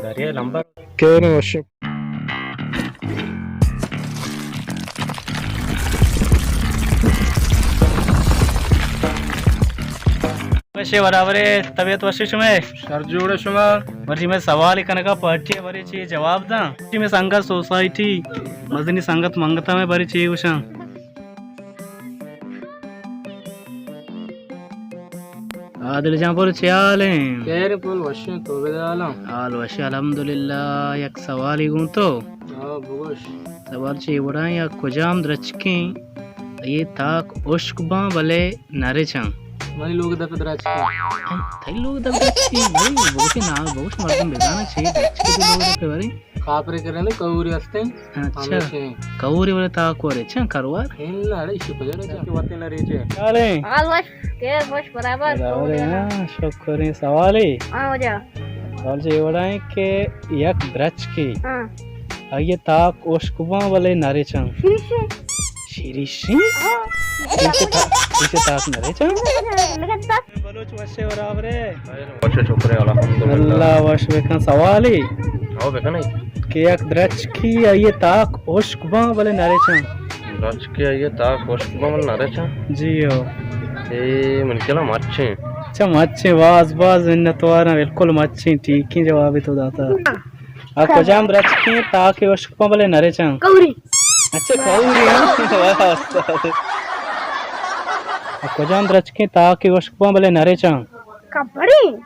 ارے لمبر۔ کیریں وشیں۔ وشے برابرے، طبیعت وشے شمے؟ شر جوڑے شما؟ مرچی میں سوال کنگا پارٹی برے چی جواب داں۔ مرچی میں سنگت سوسائٹی، مزنی سنگت منگتا میں برے چی گوشاں۔ عادل جان، پل چے حال ایں؟ خیر پل وشیں، تو بدے حالاں؟ حال وشیں الحمدللہ۔ یک سوالے گوں تو۔ ہاں، بگوش۔ سوال چے وڑا ایں، یا کجام درچکیں، اے تاک اشک باں بلے نرچاں؟ منی لوگ دپ درچکیں۔ تئی لوگ دپ درچکیں؟ بھائی، بگوش نام، بگوش مردم بزانا چے درچکیں تئی لوگ دپ بھائی۔ کاپرے کرنے کہورے ہستے۔ اچھا۔ ہمیشہ۔ کہورے بلے تاک ورے، چن کروار؟ ان اڑے شی پجر جا۔ کہ وتے نہ ریچے۔ چالیں۔ حال وش، خیر وش، برابر۔ برابر ایں، ہاں، شکر ایں۔ سوالے؟ ہاں، ہو جا۔ سوال چے وڑا ایں کہ یک درچکے۔ ہاں۔ آئی تاک اشک باں بلے نرچاں۔ شیرشیں۔ شیرشیں؟ ہاں۔ شیرشیں تا-، شیرشیں تاک نرچاں؟ لگا تا۔ بلوچ وشے برابرے۔ وش شکر الحمدللہ۔ اللہ وش بکن۔ سوالے؟ او بکن۔ کہ یک درچکی آئی تاک اشک باں بلے نرچاں۔ درچکی آئی تاک اشک باں بلے نرچاں؟ جی ہو۔ اے من کلا مچیں۔ اچھا مچیں، باز باز منتواراں، بالکل مچیں، ٹھیکیں جوابے تو داتا۔ آ کجام درچکیں تاکے اشک باں بلے نرچاں؟ کہوری۔ اچھا، کہوری، ہاں۔ واہ، استاد۔ آ کجام درچکیں تاکے اشک باں بلے نرچاں؟ کپڑی۔